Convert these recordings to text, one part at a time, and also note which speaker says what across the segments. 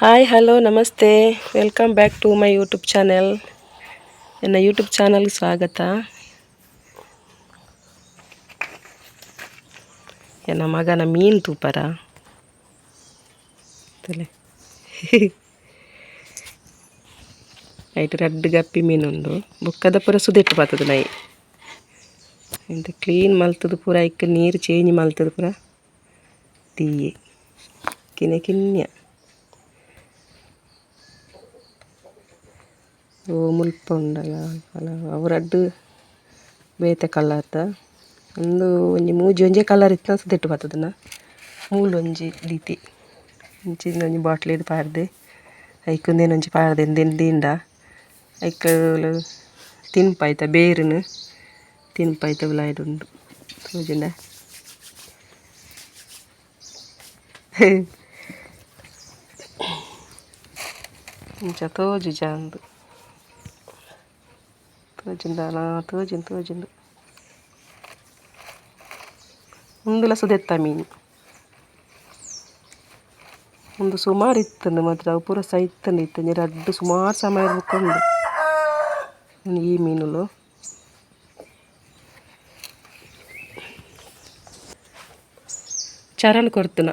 Speaker 1: Hi, hello, namaste. Welcome back to my YouTube channel. ನನ್ನ YouTube ಚಾನಲ್ಗೆ ಸ್ವಾಗತ. ಎನ್ನ ಮಗನ ಮೀನು ತೂಪರ ತಲೆ. ಐಟ್ ರಡ್ಡ್ ಗಪ್ಪಿ ಮೀನುಂಡು. ಬೊಕ್ಕದ ಪೂರ ಸುದೆಟ್ ಬತ್ತದ ನೈ. ಇಂತ ಕ್ಲೀನ್ ಮಲ್ತದ ಪೂರ, ಐಕ್ ನೀರು ಚೇಂಜ್ ಮಲ್ತದ ಪೂರ ದೀಯೆ. ಕಿನ್ಯ ಕಿನ್ಯ. ಓ, ಮುಲ್ಪ ಉಂಡಲ ಅಲ. ಅವು ರಡ್ಡ್ ಬೇತೆ ಕಲರ್ದ. ಉಂದು ಒಂಜಿ ಮೂಜಿ ಒಂಜೇ ಕಲರ್ ಇತ್ತಿನ ಸುದೆಟ್ ಬತ್ತುದನ. ಮೂಲು ಒಂಜಿ ದೀತೆ. ಇಂಚಿನ ಒಂಜಿ ಬಾಟ್ಲಿಡ್ ಪಾಡ್ದೆ. ಐಕ್ ಉಂದೆನ್ ಒಂಜಿ ಪಾಡ್ದೆ. ಉಂದೆನ್ ದೀಂಡ ಐಕ್ ತಿನ್ಪ. ಐತ ಬೇರುನು ತಿನ್ಪ. ಐತ ಉಲಾಯಿಡ್ ಉಂಡು, ತೋಜುಂಡ? ಇಂಚ ತೋಜುಜ ಅಂದ್. ತೋಜುಂಡನಾ? ತೋಜುಂಡು, ತೋಜುಂಡು. ಉಂದುಲ ಸುದೆತ್ತ ಮೀನು. ಉಂದು ಸುಮಾರು ಇತ್ತುಂಡು ಮಾತ್ರ. ಅವು ಪೂರ ಸೈತ್ಂಡು. ಇತ್ತೆ ಒಂಜಿ ರಡ್ಡ್ ಸುಮಾರು ಸಮಯ ಬೊಕ ಉಂಡು ಈ ಮೀನುಲು. ಚರಣ್ ಕೊರ್ತುನ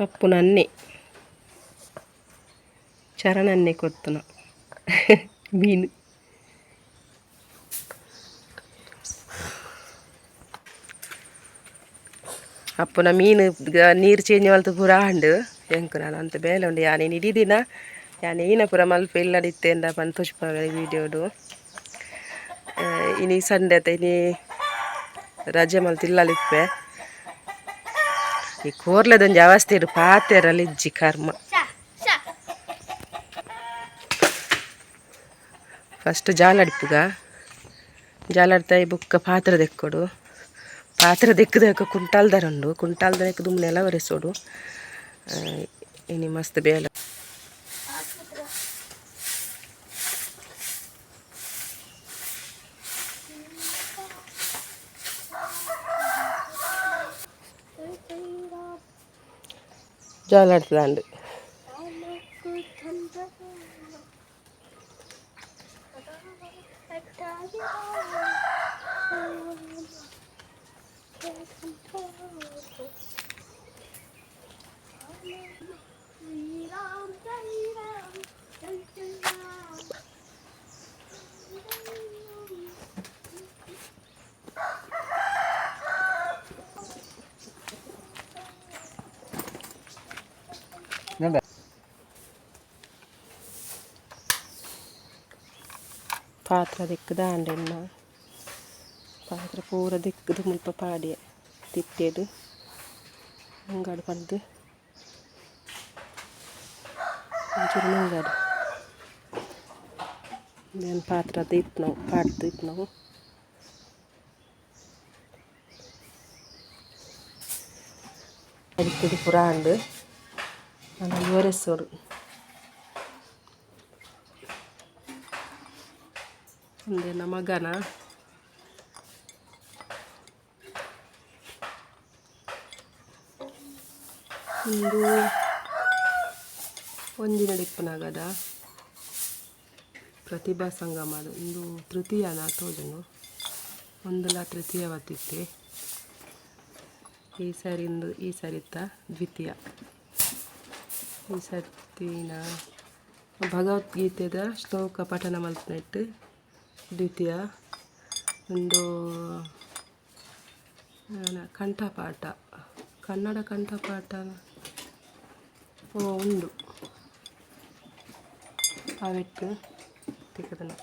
Speaker 1: ಅಪ್ಪುನ ಅನ್ನೆ, ಚರಣ್ ಅನ್ನೆ ಕೊರ್ತುನ ಮೀನು. ಅಪ್ಪುನ ಮೀನು ನೀರು ಚೇಂಜ್ ಮಲ್ತ್ ಪೂರ ಆಂಡ್. ಎಂಕ್ ನನ ಒಂತೆ ಬೇಲೆ ಉಂಡು. ಯಾನ್ ಇಡೀ ದಿನ ಯಾನ್ ಈನ ಪೂರ ಮಲ್ಪೆ ಇಲ್ಲಡ್ ಇತ್ತೇಂಡ ಪಂದ್ ತೋಜಿಪಾವೆ ವೀಡಿಯೋಡು. ಇನಿ ಸಂಡೆ ಅತ್ತ, ಇನಿ ರಜೆ ಮಲ್ತ್ ಇಲ್ಲಲ್ ಇಪ್ಪೆ. ಈ ಕೋರ್ಲೆದೊಂಜಿ ಅವಸ್ಥೆಡ್ ಪಾತೆರಲ ಇಜ್ಜಿ, ಕರ್ಮ. ಫಸ್ಟ್ ಜಾಲಡಿಪ್ಪುಗ. ಜಾಲಡ್ತಾಯಿ ಬೊಕ್ಕ ಪಾತ್ರೆ ದೆಕ್ಕೊಡು. ಪಾತ್ರೆ ದೆಕ್ಕುದಕ್ಕ ಕುಂಟಾಲ್ದಾರ ಉಂಡು. ಕುಂಟಾಲ್ದಕ್ಕೆ ದುಂಬು ನೆಲ ಒರೆಸೋಡು. ಇನಿ ಮಸ್ತ್ ಬೇಲೆ. ಜಾಲಾಡ್ತದಾಂಡ್. ಪಾತ್ರ ದೆಕ್ಕುದ ಆಂಡೆನ್ನ. ಪಾತ್ರೆ ಪೂರ ದೆಕ್ಕುದು ಮುಲ್ಪ ಪಾಡ್ಯೆ ತಿಟ್ಟೆಡ್ ನುಂಗಾಡ್ ಪಂದ್. ಒಂಚೂರು ನುಂಗಾಡ್. ಉಂದೆನ್ ಪಾತ್ರ ದೀಪುನವು, ಪಾಡ್ದ್ ದೀಪುನವು. ಅಡಿತ್ತುದು ಪೂರ ಆಂಡ್. ನನ ಒರೆಸೊಡು. ಉಂದೆನ ಮಗನ. ಉಂದು ಒಂಜಿನಡೆ ಇಪ್ಪುನಗದ ಪ್ರತಿಭಾ ಸಂಗಮ. ಉಂದು ತೃತೀಯನ ತೋಜುಂಡು. ಉಂದುಲ ತೃತೀಯ ಬತ್ತಿತ್ತೆ ಈ ಸರಿ. ಇಂದು ಈ ಸರಿತ ದ್ವಿತೀಯ. ಈ ಸರ್ತಿನ ಭಗವದ್ಗೀತೆದ ಶ್ಲೋಕ ಪಠಣ ಮಲ್ಪುನೆಟ್ ದ್ವಿತೀಯ. ಉಂದು ಕಂಠಪಾಠ, ಕನ್ನಡ ಕಂಠಪಾಠ ಉಂಡು. ಅವೆಟ್ ತಿಕ್ಕುದುಂಡು.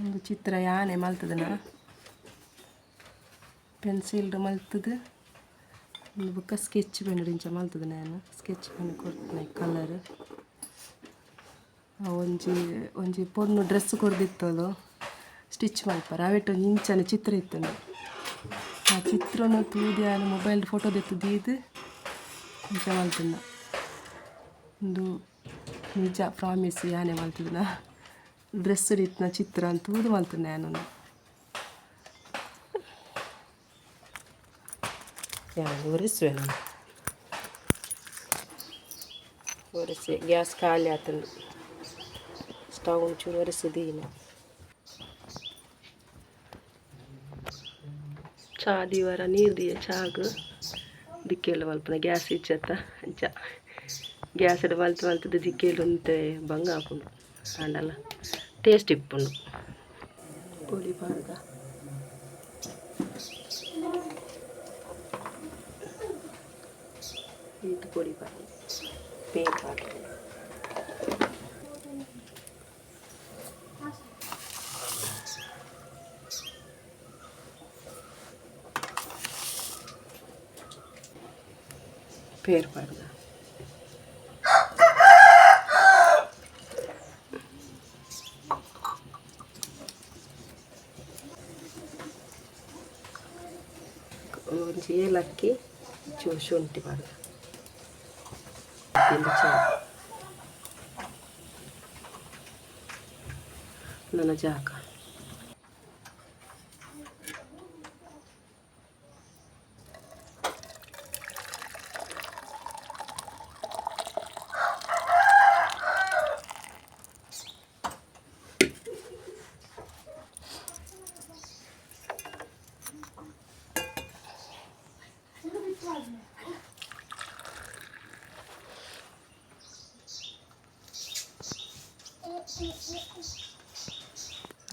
Speaker 1: ಉಂದು ಚಿತ್ರ ಯಾನೆ ಮಲ್ತುದನ, ಪೆನ್ಸಿಲ್ಡ್ ಮಲ್ತುದು. ಉಂದು ಬೊಕ್ಕ ಸ್ಕೆಚ್ ಪೆನ್ ಇಂಚ ಮಲ್ತುದನ ಯಾನ್. ಸ್ಕೆಚ್ ಪೆನ್ ಕೊರ್ತುನ ಕಲರ್. ಒಂಜಿ ಒಂಜಿ ಪೊಣ್ಣು ಡ್ರೆಸ್ ಕೊರ್ದಿತ್ತೊಲು ಸ್ಟಿಚ್ ಮಲ್ಪರೆ. ಅವೆಟ್ ಒಂಜಿ ಇಂಚನೆ ಚಿತ್ರ ಇತ್ತುಂಡು. ಆ ಚಿತ್ರನು ತೂದು ಯಾನ್ ಮೊಬೈಲ್ ಫೋಟೋ ದೆತ್ತ್ ದೀದ್ ಇಂಚ ಮಲ್ತುಂಡ. ಉಂದು ನಿಜ, ಪ್ರಾಮಿಸ್, ಯಾನೆ ಮಲ್ತುದಿನ. ಡ್ರೆಸ್ ಇತ್ತಿನ ಚಿತ್ರ ತೂದು ಮಲ್ತುಂಡ ಯಾನ್ ಉಂದು. ಯಾನ್ ಒರೆಸುವೆ ನಾನು ಒರೆಸಿ ಗ್ಯಾಸ್ ಖಾಲಿ ಆತುಂಡು ಸ್ಟವ್ ಒಂಚೂರು ಒರೆಸಿ ದೀನ ಚಾ ದೀವರ ನೀರು ದೀಯ ಚಾಗ್ ದಿಕ್ಕೆಲ್ ಮಲ್ಪುನ ಗ್ಯಾಸ್ ಇಜ್ಜತ್ತ ಅಂಚ ಗ್ಯಾಸ್ಡ್ ಮಲ್ತ್ ಮಲ್ತ್ದ್ ದಿಕ್ಕೆಲ್ ಒಂತೆ ಬಂಗ ಆಪುಂಡು ಆಂಡಲ ಟೇಸ್ಟ್ ಇಪ್ಪುಂಡು ಪೊಡಿ ಪಾಡ್ದ ಈತ್ ಪೊಡಿ ಪಾಡಿ ಪೇರ್ ಪಾಡ್ಲೆ ಪೇರ್ ಪಾಡ್ದ ಒಂಜಿ ಏಲಕ್ಕಿ ಚೂರು ಶುಂಠಿ ಪಾಡ್ದ ಚಾ ನನ್ನ ಜಾಕ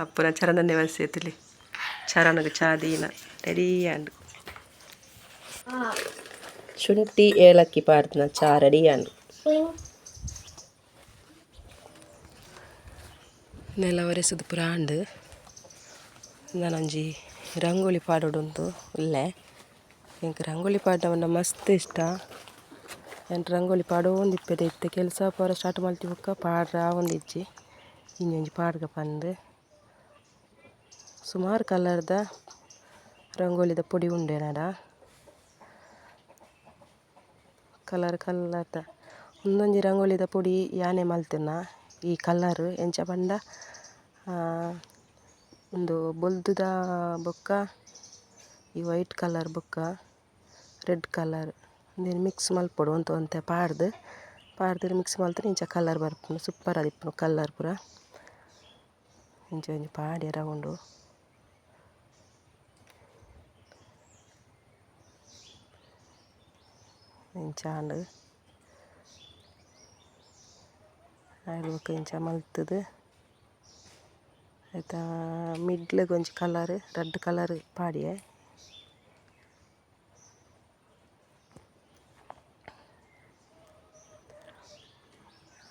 Speaker 1: ಅಪ್ಪನ ಚರಣನ್ನೇ ವಸಿಯತಿಲಿ ಚರಣಗ್ ಚಾ ದೀನ ರೆಡಿ ಆಂಡ್ ಶುಂಠಿ ಏಲಕ್ಕಿ ಪಾಡ್ದಿನ ಚಾ ರೆಡಿ ಆಂಡ್ ನೆಲ ಒರೆಸುದು ಪೂರ ಆಂಡ್ ನನೊಂಜಿ ರಂಗೋಲಿ ಪಾಡೊಡುಂದು ಉಲ್ಲೆ ಎಂಕ್ ರಂಗೋಲಿ ಪಾಡ್ನವನ್ನ ಮಸ್ತ್ ಇಷ್ಟ ಯಾನ್ ರಂಗೋಲಿ ಪಾಡೊಂದಿಪ್ಪೆದೆ ಇತ್ತೆ ಕೆಲಸ ಪೂರ ಸ್ಟಾರ್ಟ್ ಮಲ್ತಿ ಬೊಕ್ಕ ಪಾಡ್ರೆ ಆವೊಂದಿಜ್ಜಿ ಇನಿ ಒಂಜಿ ಪಾಡ್ಗ ಪಂದ್ ಸುಮಾರು ಕಲರ್ದ ರಂಗೋಲಿದ ಪೊಡಿ ಉಂಡು ಎನಡ ಕಲರ್ ಕಲರ್ದ ಉಂದೊಂಜಿ ರಂಗೋಲಿದ ಪೊಡಿ ಯಾನೆ ಮಲ್ತಿನ ಈ ಕಲರ್ ಎಂಚ ಪಂಡ ಉಂದು ಬೊಲ್ದುದ ಬೊಕ್ಕ ಈ ವೈಟ್ ಕಲರ್ ಬೊಕ್ಕ ರೆಡ್ ಕಲರ್ ಉಂದೆನ್ ಮಿಕ್ಸ್ ಮಲ್ಪೊಡು ಒಂತೆ ಒಂತೆ ಪಾಡ್ದ್ ಪಾಡ್ದ್ ಮಿಕ್ಸ್ ಮಲ್ತ್ಂಡ ಇಂಚ ಕಲರ್ ಬರ್ಪುಂಡು ಸೂಪರ್ ಆದಿಪ್ಪುಂಡು ಕಲರ್ ಪೂರ ಇಂಚ ಒಂಜಿ ಪಾಡ್ಯೆರೆ ಉಂಡು. ಇಂಚ ಆಂಡ್ ಆಯ್ಡ್ ಬೊಕ ಇಂಚ ಮಲ್ತ್‌ದ್ ಐತ ಮಿಡ್ಡ್‌ಗ್ ಒಂಜಿ ಕಲರ್ ರಡ್ಡ್ ಕಲರ್ ಪಾಡಿಯೆ.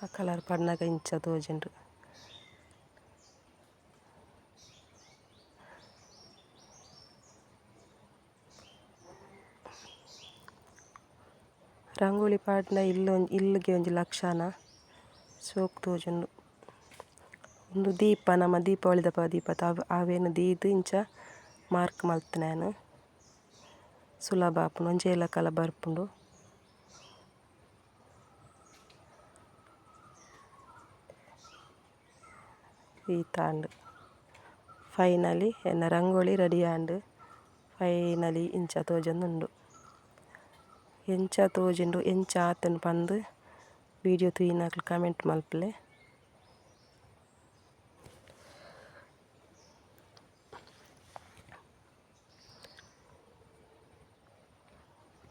Speaker 1: ಆ ಕಲರ್ ಪಾಡ್ನಗ ಇಂಚ ತೋಜುಂಡು. ರಂಗೋಲಿ ಪಾಡ್ಂಡ ಇಲ್ಲ್ ಇಲ್ಲುಗೆ ಒಂಜಿ ಲಕ್ಷಣ ಶೋಕು ತೋಜುಂಡು. ಉಂದು ದೀಪ ನಮ ದೀಪಾವಳಿದಪಗ ದೀಪ ಅವೆನ್ ದೀದ್ ಇಂಚ ಮಾರ್ಕ್ ಮಲ್ತಿನ ಯಾನ್ ಸುಲಭ ಆಪುಂಡು ಒಂಜೇ ಲೆಕಲ ಬರ್ಪುಂಡು. ಈತಾಂಡ್ ಫೈನಲಿ ಎನ್ನ ರಂಗೋಲಿ ರೆಡಿ ಆಂಡ್ ಫೈನಲಿ ಇಂಚ ತೋಜೊಂದುಂಡು. ಎಂಚ ತೋಜುಂಡು ಎಂಚ ಆತುಂಡು ಪಂದ್ ವಿಡಿಯೋ ತೂಯಿನಕುಲು ಕಮೆಂಟ್ ಮಲ್ಪುಲೆ.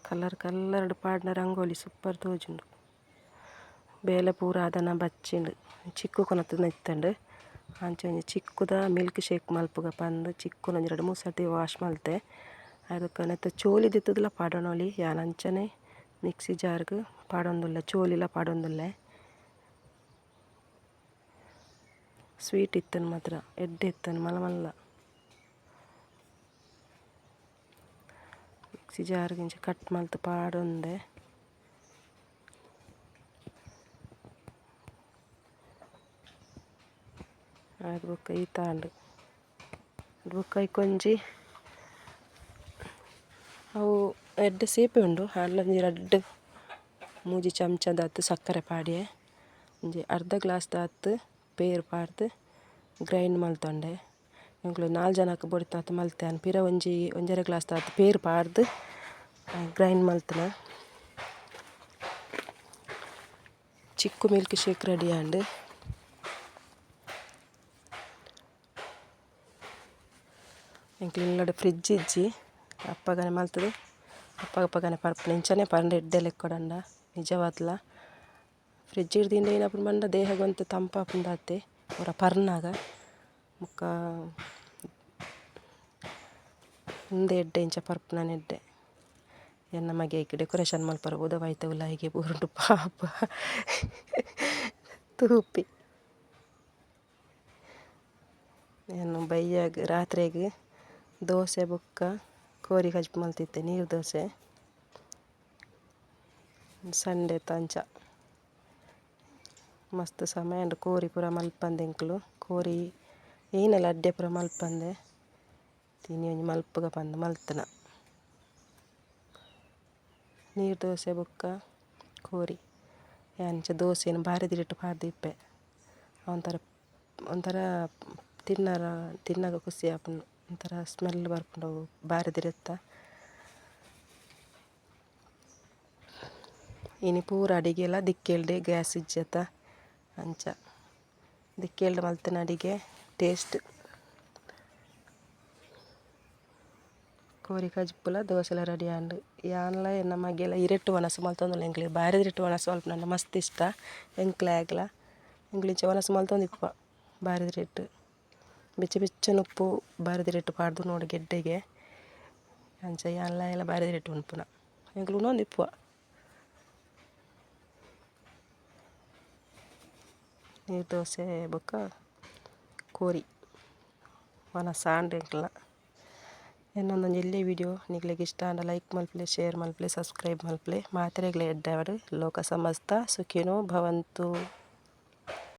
Speaker 1: ಕಲರ್ ಕಲರ್ ಡ್ ಪಾಡ್ನ ರಂಗೋಲಿ ಸೂಪರ್ ತೋಜುಂಡು. ಬೇಲೆ ಪೂರ ಆದನ ಬಚ್ಚಿಂಡ್ ಚಿಕ್ಕು ಕೊನತುನ ಇತ್ತುಂಡು ಅಂಚ ಒಂಜಿ ಚಿಕ್ಕುದ ಮಿಲ್ಕ್ ಶೇಕ್ ಮಲ್ಪುಗ ಪಂದ್ ಚಿಕ್ಕುನ ಒಂಜಿ ರಡ್ಡ್ ಮೂಜಿ ಸರ್ತಿ ವಾಶ್ ಮಲ್ತೆ. ಅಯ್ಕ್ ನೆತ್ತ ಚೋಲಿ ದೆತ್ತುದುಲ ಪಾಡೊನೊಲಿ ಯಾನ್ ಅಂಚನೆ ಮಿಕ್ಸಿ ಜಾರ್ ಗ್ ಪಾಡೊಂದುಲ್ಲೆ ಚೋಲಿಲ ಪಾಡೊಂದುಲ್ಲೆ. ಸ್ವೀಟ್ ಇತ್ತುಂಡು ಮಾತ್ರ ಎಡ್ಡೆ ಇತ್ತುಂಡು ಮಲ್ಲ ಮಲ್ಲ. ಮಿಕ್ಸಿ ಜಾರ್ ಗ್ ಇಂಚ ಕಟ್ ಮಲ್ತ್ ಪಾಡೊಂದೆ. ಆಯ್ಡ್ ಬೊಕ್ಕ ಈತ್ ಆಂಡ್ ಬೊಕ್ಕ ಐಕೊಂಜಿ ಅವು ಎಡ್ಡೆ ಸೇಪೆ ಉಂಡು ಆಂಡಲ ಒಂಜಿ ರಡ್ಡ್ ಮೂಜಿ ಚಮಚದಾತ್ ಸಕ್ಕರೆ ಪಾಡ್ಯೆ ಒಂಜಿ ಅರ್ಧ ಗ್ಲಾಸ್ ದಾತ್ ಪೇರ್ ಪಾಡ್ದ್ ಗ್ರೈಂಡ್ ಮಲ್ತೊಂಡೆ ಎಂಕುಲು ನಾಲ್ ಜನಕ್ ಬೋಡಿತ್ತಾತ್ ಮಲ್ತೆ ಯಾನ್ ಪಿರ ಒಂಜಿ ಒಂಜರೆ ಗ್ಲಾಸ್ ದಾತ್ ಪೇರ್ ಪಾಡ್ದ್ ಗ್ರೈಂಡ್ ಮಲ್ತನ. ಚಿಕ್ಕು ಮಿಲ್ಕ್ ಶೇಕ್ ರೆಡಿ ಆಂಡ್. ಎಂಕ್ಲೆ ಇಲ್ಲಡ್ ಫ್ರಿಡ್ಜ್ ಇಜ್ಜಿ ಅಪ್ಪಗನೆ ಮಲ್ತುದು ಅಪ್ಪಗ ಅಪ್ಪಗನೆ ಪರ್ಪುನ ಇಂಚನೆ ಪರ್ಂಡ ಎಡ್ಡೆ ಲೆಕ್ಕೊಡಂಡ ನಿಜವಾದ್ಲ ಫ್ರಿಡ್ಜ್ ಡ್ ದೀಂಡ ಏನಾಪುಂಡು ಪಂಡ ದೇಹಗ್ ಒಂತೆ ತಂಪಾಪುಂಡಾತೆ ಪೂರ ಪರ್ನಗ ಬೊಕ್ಕ ಉಂದು ಎಡ್ಡೆ ಇಂಚ ಪರ್ಪುನನೆ ಎಡ್ಡೆ. ಎನ್ನ ಮಗೆ ಐಕ್ ಡೆಕೊರೇಷನ್ ಮಲ್ಪರೆ ಪೋದು ಐತ ಉಲಾಯಿಗೆ ಬೂರುಂಡು ಪಾಪ ತೂಪಿ. ಯಾನ್ ಬಯ್ಯಗ್ ರಾತ್ರೆಗ್ ದೋಸೆ ಬೊಕ್ಕ ಕೋರಿ ಕಜಿಪು ಮಲ್ತಿತ್ತೆ ನೀರು ದೋಸೆ. ಸಂಡೆ ಅಂಚ ಮಸ್ತ್ ಸಮಯ ಉಂಡು ಕೋರಿ ಪೂರ ಮಲ್ಪಂದೆ ಎಂಕುಲು ಕೋರಿ ಏನಲ ಅಡ್ಡೆ ಪೂರ ಮಲ್ಪಂದೆ ಇನಿ ಒಂಜಿ ಮಲ್ಪುಗ ಪಂದ್ ಮಲ್ತುನ. ನೀರು ದೋಸೆ ಬೊಕ್ಕ ಕೋರಿ ಯಾನ್ ಇಂಚ ದೋಸೆನ್ ಬಾರಿ ದಿನಟ್ ಪಾಡ್ದಿಪ್ಪೆ ಒಂಥರ ಒಂಥರ ತಿನ್ನರ ತಿನ್ನಗ ಖುಷಿ ಆಪುಂಡು ಒಂಥರ ಸ್ಮೆಲ್ ಬರ್ಪುಂಡು ಅವು ಬಾರಿ ದಿನತ್ತ. ಇನಿ ಪೂರ ಅಡಿಗೆಲ ದಿಕ್ಕೆಲ್ಡೆ ಗ್ಯಾಸ್ ಇಜ್ಜತ ಅಂಚ ದಿಕ್ಕೆಲ್ಡ್ ಮಲ್ತಿನ ಅಡಿಗೆ ಟೇಸ್ಟ್. ಕೋರಿ ಕಜಿಪುಲ ದೋಸೆಲ ರೆಡಿ ಆಂಡ್. ಯಾನ್ಲ ಎನ್ನ ಮಗೆಲ ಇರೆಟ್ ವನಸ್ ಮಲ್ತೊಂದುಲ್ಲ ಎಂಕ್ಲೆಗ್ ಬಾರಿ ಇರೆಟ್ ವನಸ್ ಮಲ್ಪುನಂಡ ಮಸ್ತ್ ಇಷ್ಟ ಎಂಕ್ಲೆಗ್ಲ ಎಂಕ್ಲು ಇಂಚ ವನಸ್ ಮಲ್ತೊಂದಿಪ್ಪ ಬಾರಿ ರೇಟ್ ಬೆಚ್ಚ ಬೆಚ್ಚನೆ ಉಪ್ಪು ಬಾರಿ ರೇಟ್ ಪಾಡ್ದ್ ಉನೊಡು ಗೆಡ್ಡೆಗೆ ಅಂಚ ಯಾನ್ಲ ಆಯೆಲ ಬಾರಿ ರೇಟ್ ಉನ್ಪುನ ಎಂಕ್ಲು ಉನೊಂದಿಪ್ಪುವ. ನೀರು ದೋಸೆ ಬೊಕ್ಕ ಕೋರಿ ವನಸ್ ಆಂಡ್ ಎಂಕಲ್ನ. ಎನ್ನ ಉಂದೊಂಜಿ ಎಲ್ಯ ವಿಡಿಯೋ ನಿಕ್ಲೆಗ್ ಇಷ್ಟ ಆಂಡ ಲೈಕ್ ಮಲ್ಪುಲೆ ಶೇರ್ ಮಲ್ಪುಲೆ ಸಬ್ಸ್ಕ್ರೈಬ್ ಮಲ್ಪುಲೆ ಮಾತೆರೆಗ್ಲ ಎಡ್ಡೆ ಆವಡ್ ಲೋಕ ಸಮಸ್ತ ಸುಖಿನೋ ಭವಂತು.